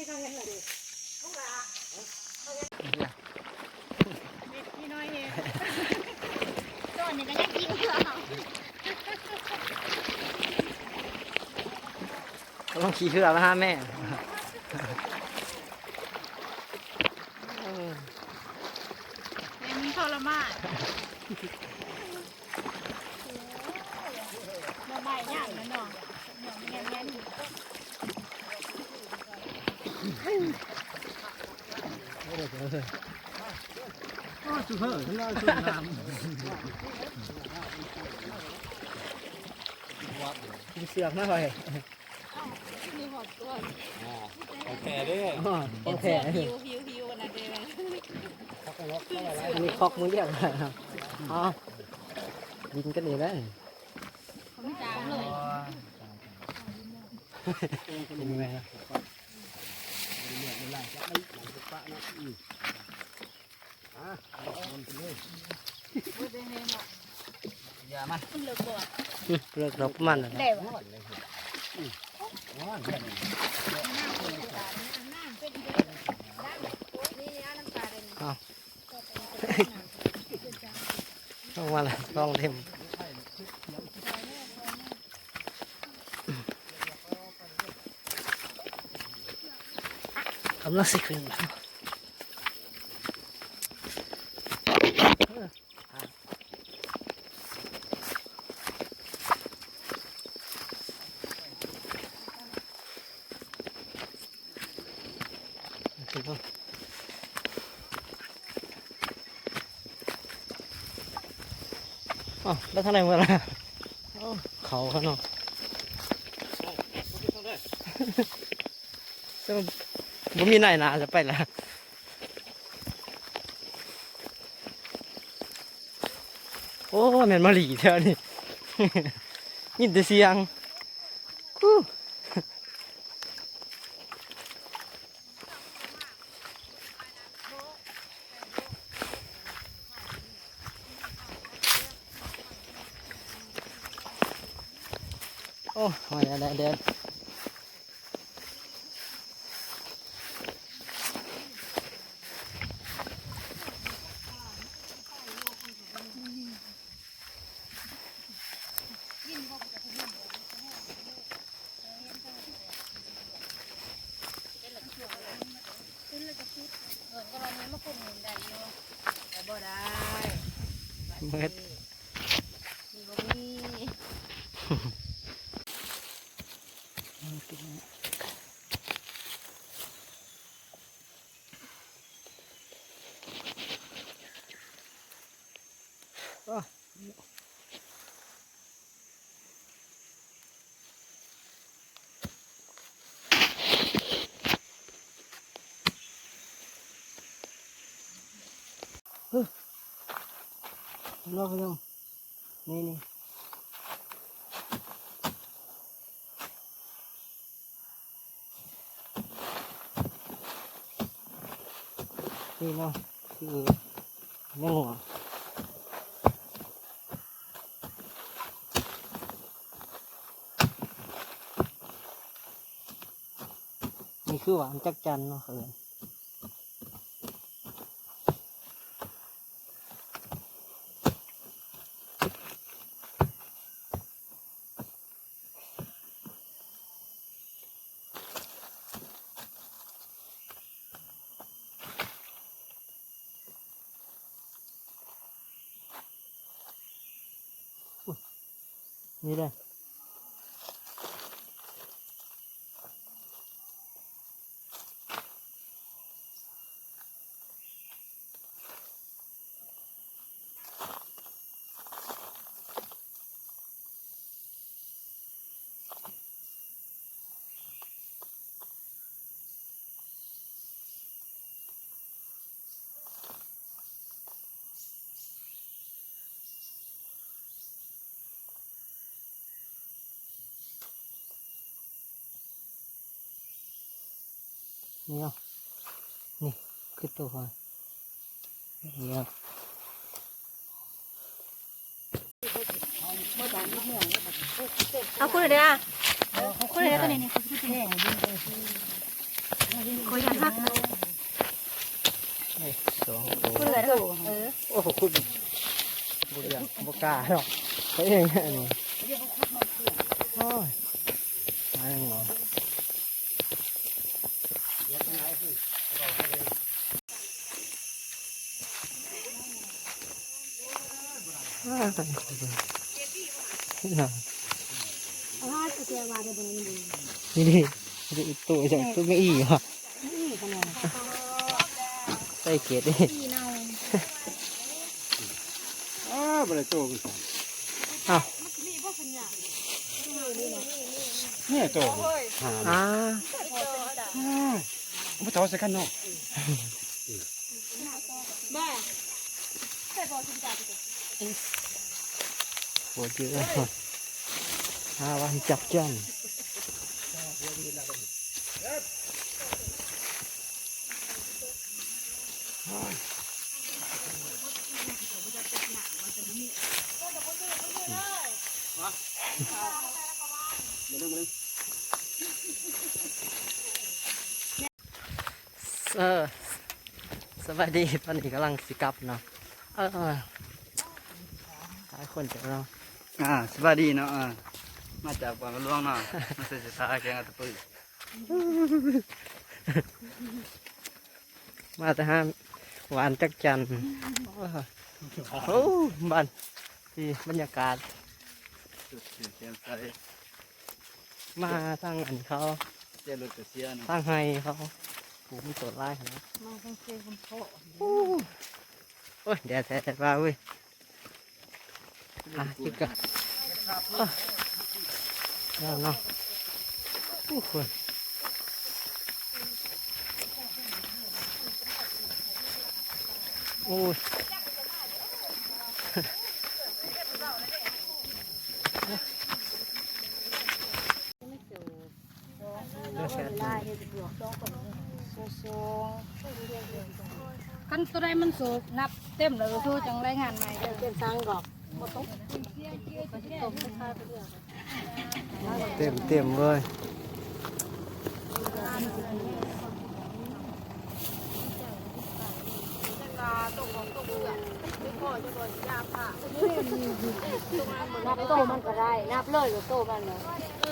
ມີນ້ອຍເຮງ ໂດນນີ້ກໍຍັງກິນຢູ່ ກຳລັງຂີ່ເຮືອມາຫາແມ່. ແມ່ນທໍລະມານ ດອກໄມ້ງາມນະນ້ອງ ດອກແງ່ນໆ ໂອ້ຍ ສຸເຮີ ສວຍງາມ ມີເຊືອກມາໄວ້. ມີຮອດກ່ອນ ອ່າ ຂອງແທ້ເດ້ ອໍ ຂອງແທ້ ຫິວໆໆ ອັນນັ້ນເດ້ ອັນນີ້ຄອກມື້ລ້ຽງ ອໍ ດິນກັນເອງໄດ໋ ຂອງຈາງເລີຍ ເປັນໄງນະ ຢ່າມັນ ມັນເລິກບໍ່ວະ? ເລິກດອກປະມານນັ້ນແຫຼະ ເອົາ ລົງມາລະ ລອງເລັມ ກຳລັງຊິຂຶ້ນ. ອ້າວ ແລ້ວທາງໃດໝົດລະ? ເຂົ້າຂ້າງນອກ ແຕ່ວ່າບໍ່ມີນາຍໜ້າຈະໄປລະ. ໂອ້ ແມ່ນມາຫຼີແທ້ນີ້ ຍິນແຕ່ສຽງ ໂອ້ ມາແດ່ໆ. ເໝິດ ລອກໄປລອງ ນີ້ ນີ້ ນີ້ເນາະ ຄືແມງຫົວ ນີ້ຄືຫວານຈັກຈັນເນາະ ເຂົາເອີ້ນ. ນີ້ເດ້ ນີ້ເນາະ ນີ້ຄືໂຕຂອງ ນີ້ເນາະ ເອົາຄຸດເດີ ຄຸດເດີ ຕົວນີ້ ນີ້ ນີ້ ນີ້. ຂ້ອຍຢາກຮັກ ເອີ ສອງໂຕ ເພື່ອເດີ ເອີ ໂອ້ໂຫ ຂຸດ ບໍ່ຢາກ ບໍ່ກ້າດອກ ເຂົາເອງອັນນີ້ ໂອ້ຍ ມາແລ້ວ ນີ້ ນີ້ ນີ້ ໂຕຈັກ ໂຕແມ່ອີ່ຫວະ ໃສ່ເກດເດ້ ອ້າ ບໍ່ໄດ້ໂຕຄືກັນ ອ້າວ ນີ້ໂຕ ອ່າ ບໍ່ເທົ່າໃສ່ກັນເນາະ. ບໍ່ເຈີ ຫາວ່າຈັບຈັນ ເອີ ສະບາຍດີ ຕອນນີ້ກຳລັງຊິກັບເນາະ ເອີ ຫຼາຍຄົນເຈົ້າເນາະ ອ່າ ສະບາຍດີເນາະ ອ່າ ມາຈາກບາງຫຼວງເນາະ ມາໃສ່ເສື້ອຜ້າແຂງອັດຕະປື ມາແຕ່ຫາຫວ່ານຈັກຈັນ ໂອ້ ບ້ານ ທີ່ບັນຍາກາດ ມາທາງອັນເຂົາ ເສຍລົດກະເສຍເນາະ ທາງໄຮ່ເຂົາ ປູກມັນຕົ້ນຫຼາຍຂະໜາດ ມາທາງເຊຄຳເພາະ ໂອ້ຍ ແດດແທ້ວ່າເວີຍ ອ່ະ ກິນກ່ອນ ເນາະ ໂອ້ໂຫ ໂອ້ຍ. ຄັນໂຕໃດມັນໂສກ ນັບເຕັມແລ້ວໂທຈັ່ງລາຍງານໃໝ່ເດີ ເຕັມສັງກໍບໍ່ຕົກ ເຕັມໆເລີຍ. ນັບໂຕມັນກໍໄດ້ ນັບເລີຍໂຕມັນເນາະ.